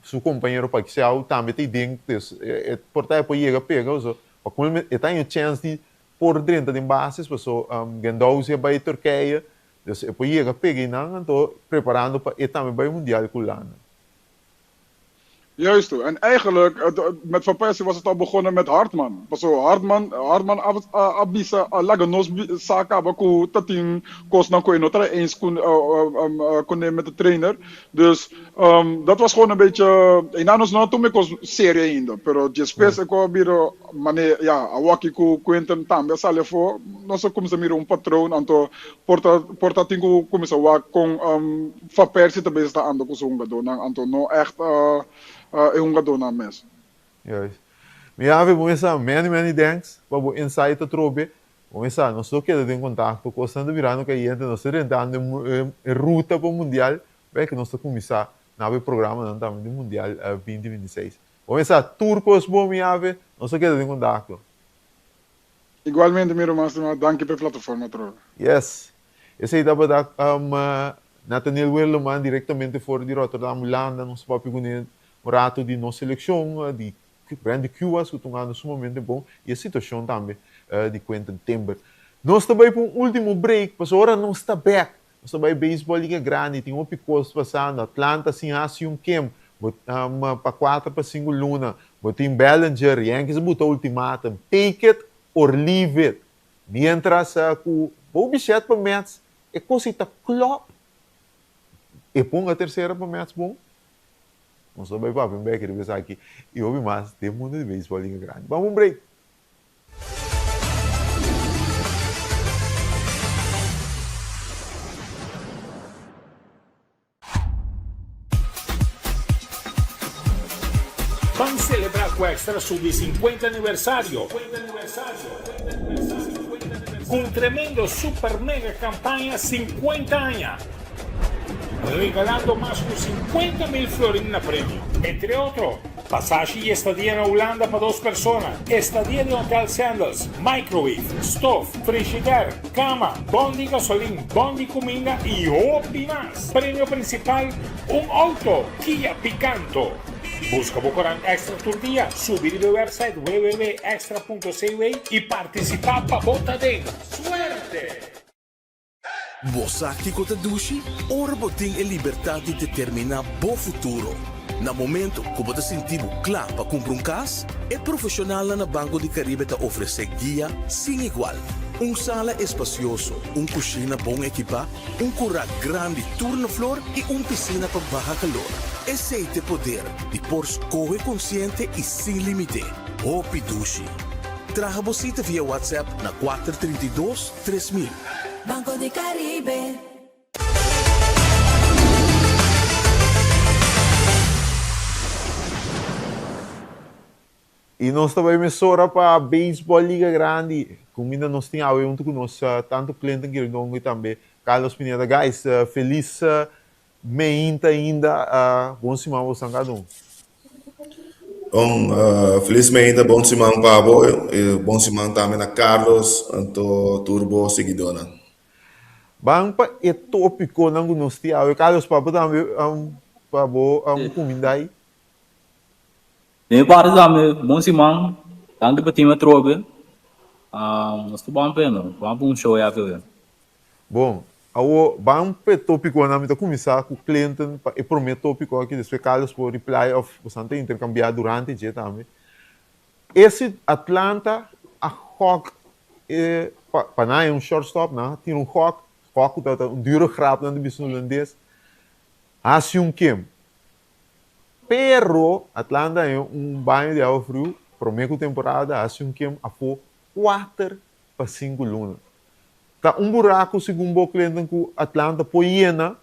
su kompañero Paixão tambe ta den. Dus e por ta e por yega pega pasobra pa kon e ta haña chèns di por drenta den basis pasobra Guendouzi a bai Turkije. Dus e por yega pega einan anto preparando pa e tambe bai mundial ku Hulanda. Juist, en eigenlijk, met Van Persie was het al begonnen met Hartman. Paso Hartman, Hartman a, a bisa, a laga nos sa kaba ku ta tin kosnan ku e no ta eens ku, kuné met de trainer. Dus dat was gewoon een beetje, e na nos no a tuma e kos serio ainda, pero despues e ku a bira mane, ja, awaki ku Quinten tambe a sali afó, nos a kuminsá mira un patroon, anto por ta, por ta tin ku kuminsá wak kon Van Persie ta bezig ta anda ku su hungadónan, anto no ègt e hungadónan mes. Juist. Mi Javi, bo mester sa many many thanks pa bo insight atrobe. Bo mester sa, nos lo keda den kontakto, kosnan ta birando kayente, nos ta drentando e ruta pa mundial, bai ku nos ta kuminsá na bo e programanan tambe di mundial 2026. Bo mester sa, tur kos bon mi Javi, nos lo keda den kontakto. Igualmente mi ruman stima, danki pa e plataforma atrobe. Yes. Esei tabata Nathaniel Werleman directamente for di Rotterdam, Hulanda. Nos papia kuné un rato di nos seleccion, di Randy Cuas ku ta un ando sumamente bon i e situacion tambe di Quinten Timber. Nos ta bai pa un ultimo break, pasobra ora nos ta bek, nos ta bai beisbol Liga Grandi, tin hopi kos pasando, Atlanta sin hasi un kem, bo pa kuater pa sinku luna, bo tin Bellinger, Yankees a buta ultimatum, take it or leave it. Mientras ku Bo Bichette pa Mets e kos ei ta klòp, e ponga tersera pa Mets bon. Nos ta bai papia un beki riba esaki i hopi mas den mundu di beisbòl Liga Grandi. Bam un break! Ban celebra cu Extra su di 50 aniversario cu un tremendo super mega campaña 50 aña, regalando mas cu 50 mil florin na premio. Entre otro, Pasashi y estadia na Hulanda pa dos persona, estadia den Hotel Sandals, microwave, stof, frishider, cama, bon di gasolin, bon di cuminda y hopi mas. Premio principal, un auto Kia Picanto. Busca bo corant Extra tur dia, subi riba e website www.extra.cw y participa pa bo ta den. Suerte! Bo sa kiko ta dushi? Ora bo tin e libertat di determiná bo futuro. Na momento ku bo ta sinti bo kla pa kumpra un kas, e profeshonalnan na Banco di Caribe ta ofresé guia sin igual. Un sala espasioso, un kushina bon ekipá, un kurá grandi tur na flor i un pisina pa baha kalor. Esei t'e poder di por skohe konsiente i sin límite. Hopi dushi! Traha bo sita via WhatsApp na 432 3000. Banco di Caribe. I nos ta bai mesora pa Beisbòl Liga Grandi. Kuminda nos tin awe huntu ku nos tantu Clinton Girondongo i tambe Carlos Pineda. Guys, felis meinta ainda. Bon siman bosan kada un. Bon, felis meinta, bon siman pa bo i bon siman tambe na Carlos anto tur bo siguidónan. Ban pa e tópikonan ku nos tin awe. Carlos, pa bo tambe pa bo kuminda ai. Di mi parti tambe bon siman, danki pa tin atrobe. Nos ta ban p'e no, ban pa un show ya p'e. Bon, awo ban p'e topiconan, mi ta cuminsa cu Clinton pa e prome topico aki, despues Carlos por reply of bosan ta intercambia durante dje tambe. E si Atlanta a gok e pa nan e un shortstop, nan a tira un gok, gok cu ta un dure grap nan ta bisa na holandes, haci un kem. Pero Atlanta haña un baño di awa friu promé ku temporada hasi un kem afó kuater pa sinku luna. Ta un buraku segun bo Clinton ku Atlanta por yena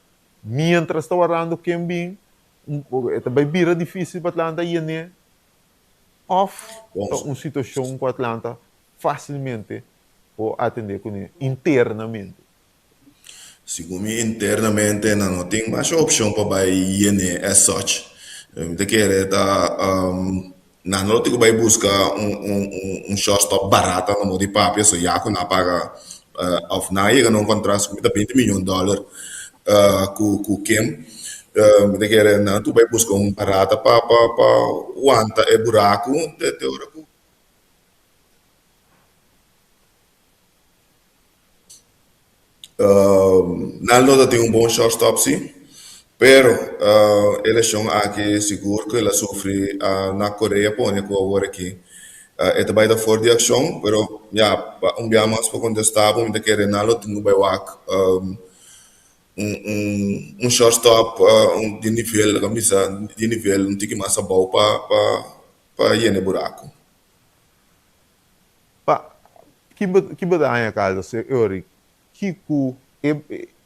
miéntras ta wardando kem bin? E ta bai bira difísil pa Atlanta yen'é òf ta un situashon ku Atlanta fásilmente por atendé kuné internamente? Segun mi internamente nan no tin masha opcion pa bai yene as such. Mi ta kere ta nan no lo tin ku bai buska un un un shortstop barata na modo di papia so ya ku nan a paga of nan a yega na un contract segun mi ta binti miyon dollar ku ku Kim. Mi ta kere nan tin ku bai buska un barata pa pa pa wanta e buraku te ora ku. Nan lo ta tin un bon shortstop si, pero e lesion aki sigur ku el a sufri na Korea pone ku awor aki e ta bai ta for di akshon, pero ya pa un bia mas pa kontesta bo mi ta kere nan lo tin ku bai wak un un un shortstop di nivel laga mi bisa di nivel un tiki mas abou pa pa pa yena e buraku. Pa ki bo ki bo ta haña Carlos e ora ki ku e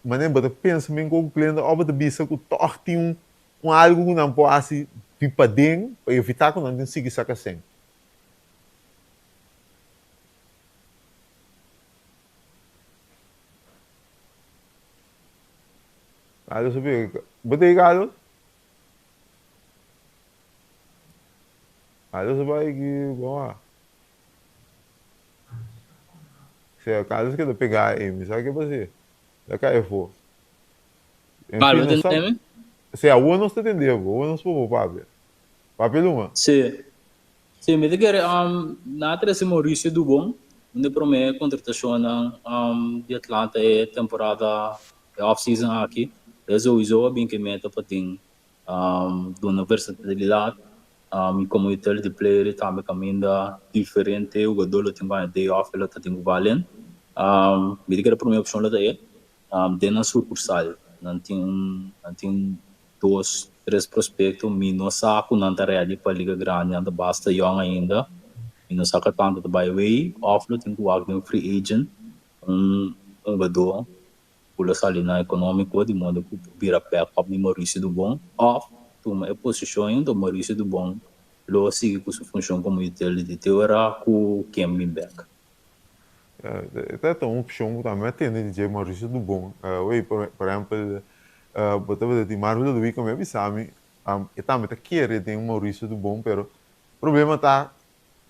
manera bo ta pensa men ku cliente of bo ta bisa ku tòg tin un un algu ku nan por hasi di paden pa evitá ku nan tin sigui saka sèn. Carlos a pega bo ta ei Carlos? Carlos a bai ki bon a. Sea Carlos keda pegá ei, mi sa ke pas'é. El a kai afó. En fin, Carlos nos sa. tende mi? Sí, awor nos ta tende bo, awor nos por por papia. Papia luma. Sí. Sí, mi ta kere um, nan a trese Mauricio Dubon, un di promé kontratashonnan um di Atlanta e temporada, e off-season aki. E souiso a bin ku e meta pa tin um duna versatilidat Mi komo utility player i tambe kaminda diferente hugadó lo tin ku haña day off e lo ta tin ku valen. Mi ta kere promé opshon lo ta e den nan sukursal. Nan tin un nan tin dos tres prospekto. Mi no sa ku nan ta ready pa liga grandi, nan ta basta yòn ainda. Mi no sa ka tantu ta bai away òf lo tin ku wak den free agent un hugadó ku lo sali na ekonómiko di modo ku por bira backup di Mauricio Dubon òf tuma e posishon i Mauricio Dubon lo sigui ku su funshon komo utility te ora ku Ken bin bèk. E ta ta un opshon ku tambe a tende di dje Mauricio Dubon. Oye, por ehèmpel, bo tabata tin Marvin Lodowico mi a bisa mi, e tambe ta kere den Mauricio Dubon, pero problema ta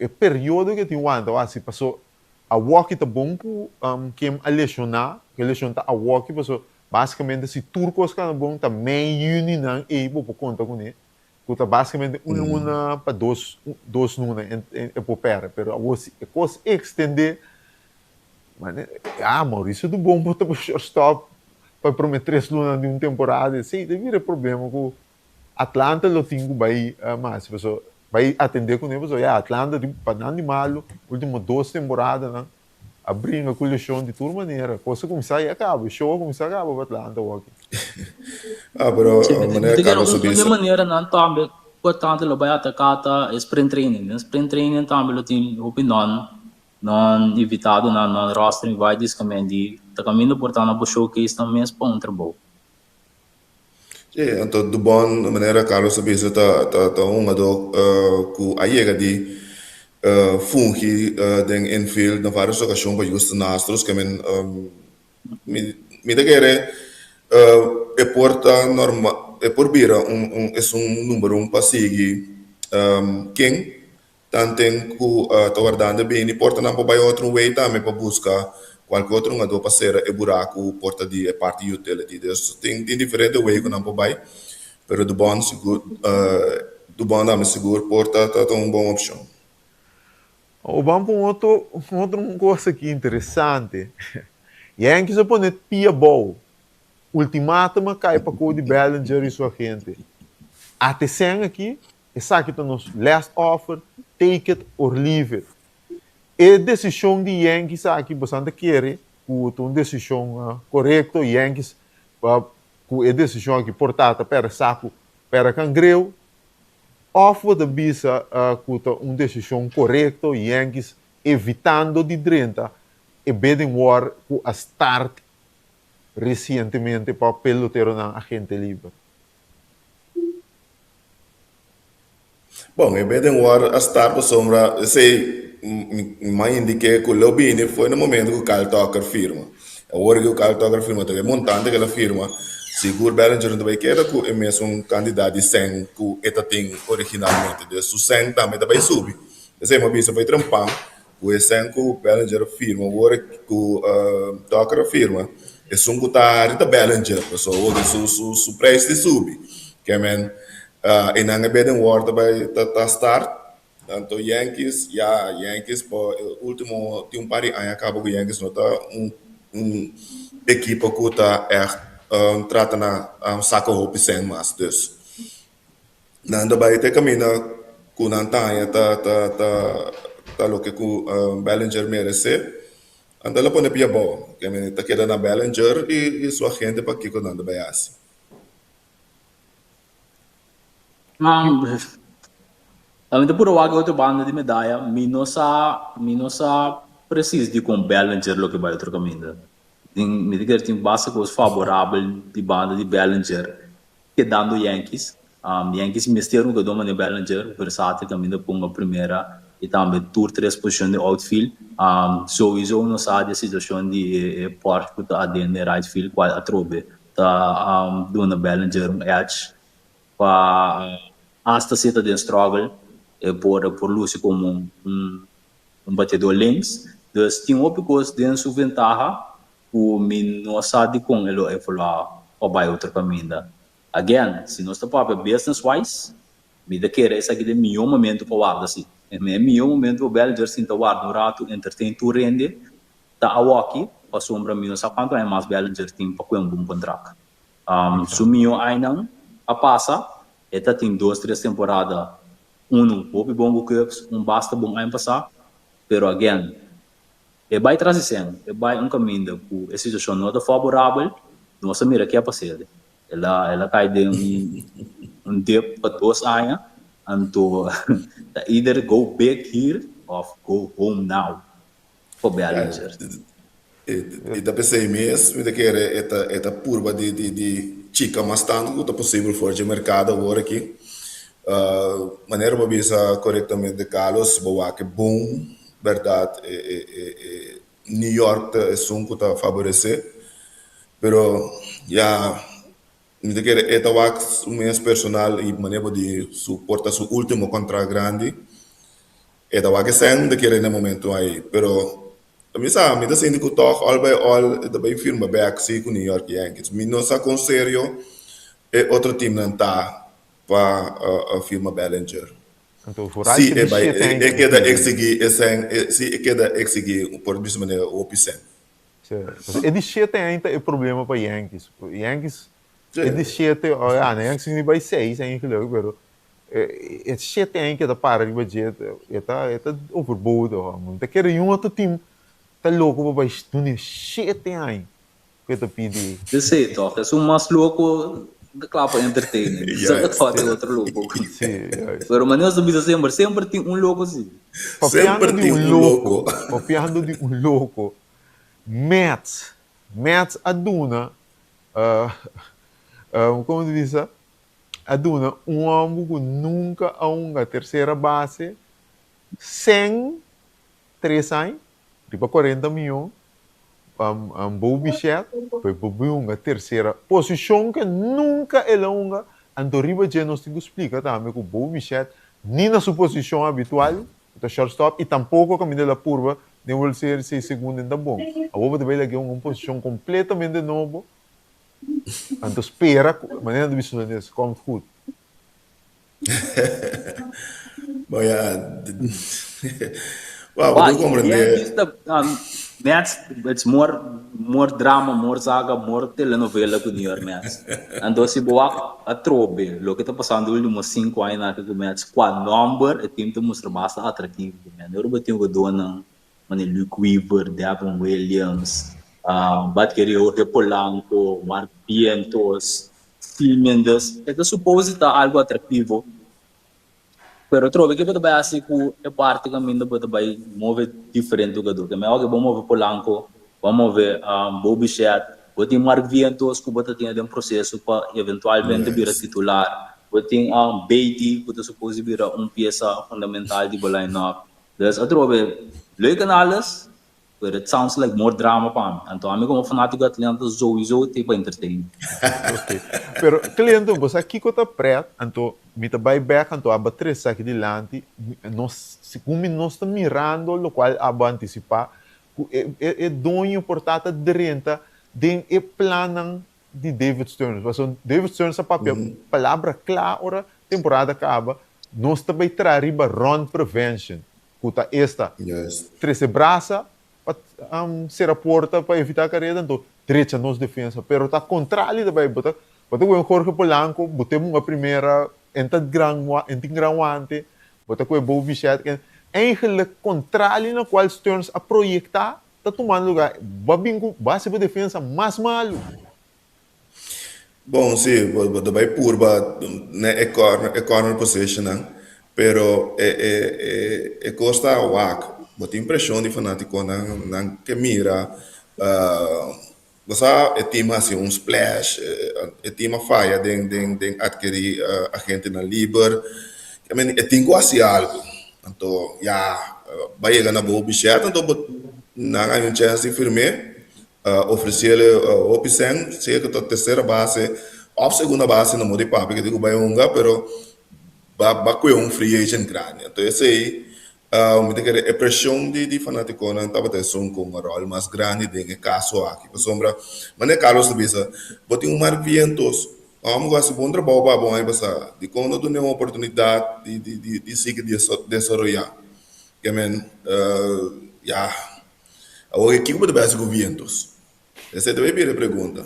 E periodo ke tin wanta wak si paso awoki ta bon ku kem a lesioná, ku e lesion ta awoki paso basikamente si tur kos kana bon ta mei yüni nan ei bo por konta kuné ku ta basikamente un luna pa dos dos luna e por pèrdè pero awor si e kos ekstendé mane ya Mauricio ta bon por ta por shortstop pa e promé tres lunanan di un temporada esei ta bira e problema ku Atlanta lo tin ku bai mas paso bai atende kuné paso ya Atlanta tin pa nan di malu ultimo dos temporadanan a bringa ku leshon di tur manera kos a kuminsá ya kaba e show a kuminsá kaba pa Atlanta awor aki. Ah pero Sí, mi manera ta kere Carlos a un di bisa. maneranan tambe ku Atlanta lo bai ataká ta e sprint training. Den sprint training tambe lo tin hopi non. Non invitadonan, non roster invitees ke men di ta kaminda por ta na bo showcase nan mes pa un trabou. Sí, anto Dubon, manera Carlos a bisa, ta ta ta un hungadó ku a yega di fungi den infield na vários okashon pa Houston Astros, ke men mi mi ta kere e por ta normal, e por bira un un esun number un pa sigui ken Tanten ku ta wardando bini por ta nan por bai otro way tambe pa buska kualke otro hungadó pa sera e buraku por ta di e parti utility. Dus tin tin diferente way ku nan por bai, pero Dubon sigur Dubon tambe sigur por ta ta un bon opshon. Awor ban pa un otro un otro kos aki interesante. Yankees a pone pia abou. Ultimatum a kai pa Cody Bellinger i su agente. Atesen aki Esaki ta nos last offer, take it or leave it. E desishon di Yankees aki bosan ta kere ku ta un desishon korekto? Yankees ku e desishon aki por ta ta pèrdè saku, pèrdè kangreu? Òf bo ta bisa ku ta un desishon korekto, Yankees evitando di drenta e bidding war ku a start resientemente pa peloteronan agente liber? Bon, e bidding war a start pasobra esei mi a indiké ku lo bini foi na momento ku Kyle Tucker firma. Awor ku Kyle Tucker firma ta e montante ku el a firma, sigur Bellinger no ta bai keda ku e mesun kantidat di sèn ku e ta tin originalmente. Dus su sèn tambe ta bai subi. Esei mi a bisa bai trempan Ku esnan ku Bellinger a firma awor ku Tucker a firma, esun ku ta hari ta Bellinger, pasobra awor ki su su su prijs di subi. Ke men einan e bidding war ta bai ta ta start, anto Yankees ya Yankees pa e ultimo tin un par di aña kaba ku Yankees no ta un un ekipo ku ta ègt trata na saka hopi sèn mas, dus Nan ta bai te kaminda ku nan ta haña ta ta ta ta loke ku Bellinger meresé. Anto el a pone pia abou. Ta keda na Bellinger i i su agente pa kiko nan ta bai hasi. Ami ta puru wak e otro banda di medaya. Mi no sa mi no sa presis dikon Bellinger loke bai otro kaminda. Tin mi ta kere tin basta kos faborabel di banda di Bellinger. Kedando Yankees. Yankees mester un jugador manera Bellinger, versátil caminda ponga primera y tambe tur tres posicion di outfield. Sowiso nos sa di e situacion di e Porch cu ta aden den right field cual atrobe ta duna Bellinger un edge pa hasta si e ta den struggle e por e por luci como un un bateador links. Dus tin hopi cos den su ventaha ku mi no sa dikon e lo evaluá pa bai otro kaminda. Again, si nos ta papia business wise, mi ta kere esaki ta e mihó momento pa warda si. E mihó momento pa Bellinger sinta warda un ratu, entertain tur hende, ta awoki, pasobra mi no sa kuantu aña mas Bellinger tin pa kue un bon kontrakt. Su mihó añanan a pasa, e ta tin dos, tres temporada, unu hopi bon ku Cubs, un basta bon aña pasá, pero again, E bai tras di sèn, e bai un kaminda ku e situashon no ta faborabel, nos a mira ke a pas'el. El a el a kai den un un dip pa dos aña, anto ta either go big here of go home now pa Bellinger. E ta p'esei mes mi ta kere e ta e ta purba di di di chika mas tantu ku ta posibel for dje merkado awor aki. Manera bo a bisa korektamente Carlos, bo wak e bon Berdad e e e e New York ta esun ku ta faboresé, pero ya mi ta kere e ta wak su mes personal i manera bo di su por ta su ultimo kontrakt grandi, e ta wak esei mi ta kere na e momento ai, pero mi sa mi ta sinti ku tòg all by all e ta bai firma bèk si ku New York Yankees. Mi no sa kon serio e otro teamnan ta pa firma Bellinger. Anto vooral Si ke e di bai shete e aña e keda ku eksigí e sèn e si e keda eksigí por bisa manera hopi sèn. Sí. Pasobra e di shete aña ta e problema pa Yankees. Yankees Sí. e di shete o ya na Yankees ni bai seis eigenlijk pero e e shete aña ke ta para riba dje e ta e ta overbodig hoor. Ta kere un otro team ta loko pa bai duna e shete aña ku e ta pidi. Esei tòg, esun mas loko. Ta kla pa entertain. Sa ta falta e otro loko. Pero manera nos ta bisa semper, semper tin un loko si. Papiando di un loko, papiando di un loko, Mets, Mets a duna, como ta bisa, a duna un homber cu nunca a hunga tercera base, sen tres aña, Riba 40 miyon Bo Bichette pa e por bin hunga tercera posicion ke nunca el a hunga, anto riba dje nos tin ku splika tambe ku Bo Bichette ni na su posicion habitual ku ta shortstop y tampoco kaminda el a purba den World Series si e segundo en ta bon. Awor bo ta bay lag'e hunga un posicion completamente nobo anto spera ku manera nan ta bisa holandes komt goed. Bon ya, Wou, bo ta comprende. Mets, it's more, more drama, more saga, more telenovela ku New York Mets. Anto si bo wak atrobe loke ta pasando ultimo sinku añanan aki ku Mets, kua nomber e team ta mustra basta atractivo ku Mets. Ora bo tin jugadornan manera Luke Weaver, Devin Williams, Bateria Jorge Polanco, Mark Vientos, Sí, Mendes, e ta supose ta algo atractivo, pero trobe ke bo ta bai haci cu e parti caminda bo ta bai move diferente hugador. Ke mehor ke bo move Polanco, bo move Bo Bichette, bo tin Mark Vientos cu bo ta tene den proceso pa eventualmente bira titular, bo tin Beatty cu ta supose bira un pieza fundamental di bo line-up. Dus atrobe, leuk en alles, But it sounds like more drama pa mi. Anto ami como fanatico Atlanta souiso te pa entertain. Ok. Pero Clinton, bo sa kico ta pret? Anto mi ta bay bek anto aba trece aki dilanti, nos segun mi nos ta mirando locual abo anticipa cu e e doño por ta ta drenta den e plannan di David Stearns. Pasobra David Stearns a papia palabra cla ora temporada caba, nos ta bay traha riba run prevention. Ku ta esta, trese brasa pa sera porta pa evitá kareda, anto drecha nos defensa. Pero ta kontrali ta bai, bo ta bo ta kohe Jorge Polanco, bo te hunga primera, en ta gran en tin gran wante, bo ta kohe Bo Bichette, eigenlijk kontrali na kual Stearns a proyektá ta tumando lugar. Bo a bin ku bo a hasi bo defensa mas malu. Bon, sí, bo bo ta bai purba na e corner, e corner positionnan, pero e e e e kos ta wak. Bo tin preshon di fanatikonan, nan ke mira bo sa e team hasi un splash, e team a faya den den den atkerí agentenan liber. I mean e tin ku hasi algu. Anto ya bo a yega na bo bishèt anto bo nan a haña un chèns di firm'é. Ofreciele hopi cen, sea cu ta tercera base of segunda base no modi papia cu tin cu bay hunga, pero ba ba cue un free agent grandi. Anto esey mi ta kere e presion di di fanaticonan tabata esun cu un rol mas grandi den e caso aki. Pasobra manera Carlos ta bisa, bo tin un Mark Vientos, amo cu haci bon trabao pa bo aña pasa, dicon no duna un oportunidad di di di sigui desaroya? Ke men ya. Awor kiko bo ta bai hasi ku Vientos? Esei ta bai bira e pregunta.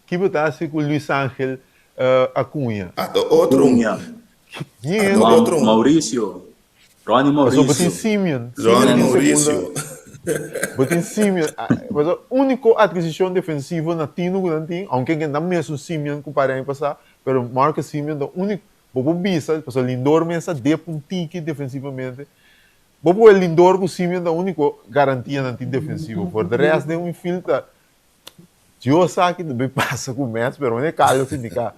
Ki bo ta hasi ku Luis Angel Acuña? Ata otro un. Acuña. Ata otro un. Mauricio. Ronny Pasobra bo tin Mauricio. Simeon. Ronny Simeon tin Mauricio. segunda. Bo tin Simeon. Pasobra uniko adkisishon defensivo na tino ku nan tin, aunke nan mesun Simeon ku pare aña pasá, pero Marcus Simeon ta uniko. Bo por bisa, pasobra Lindor mes a dep un tiki defensivamente. Bo por Lindor ku Simeon ta úniko garantia nan tin defensivo. For de rest den un field ta Dios sa ki ta bay pasa ku Mets pero mane Carlos indica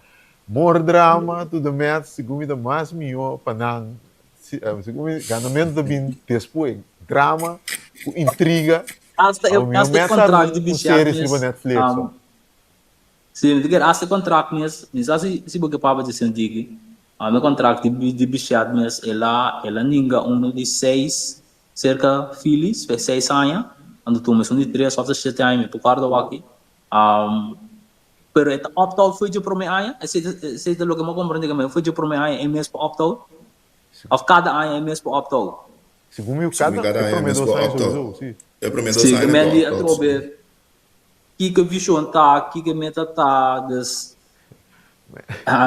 more drama to the Mets segun mi ta mas miho pa nan segun mi ganamento ta bin despues drama ku intriga Hasta e abo miho hasta e Mets a contract di un Bichette series riba mes Netflix um, si mi ta kere hasta e contract mes mi sa si si bo ke papia di sentiki Ami contract di di Bichette mes el a el a ninga uno di seis cerca Phillies pa e seis aña anto tuma esun di tres of shete aña mi por corda awaki pero e ta opt out for dje prome aña esey ta esey ta loke mi a comprende ke for dje prome aña e mes por opt out of kada aña e mes por opt out. Segun mi Segun mi kada kada e aña e prome mes dos por aña opt out. sowieso si. E prome dos Si aña ke e men por di opt out atrobe si. Kiko vision ta, kiko meta ta, dus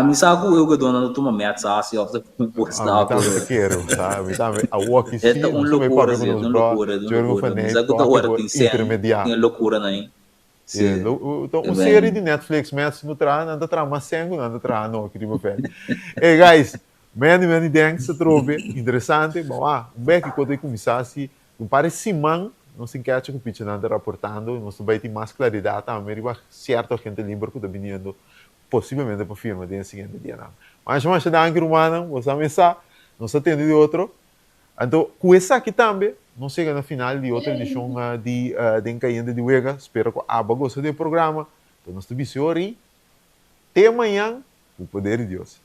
mi sa ku e hugadónan ta tuma mèt sa si òf ta Ah, puesta, mi tambe pero ta kere, bo sa, mi tambe awor aki e sí, ta un nos ta bai lokura papia ku si, e nos ta un bro lokura, e ta un Jurgen lokura. van Mi Eyck sa ku ta tòg ora ku tin sèn, intermediá. tin e lokuranan ei. Sí. Ta un serie di Netflix mes no traha, nan ta traha mas sèn ku nan ta traha no aki riba vèlt. Hey guys, many many thanks atrobe, interesante. Bon a, un bek kiko ta kuminsá si un par di siman nos tin kecha ku pichanan ta raportando, nos ta bai tin mas klaridat tambe riba sierto agente liber ku ta biniendo posiblemente pa firma den e siguiente dianan. Masha masha danki rumannan, boso a mesa, nos ta tende di otro. Anto ku esaki tambe nos yega na final di otro edishon di Den Kayente di Wega. Spera ku abo a gosta di e programa. Anto nos ta bisa ori te mañan ku poder di Dios.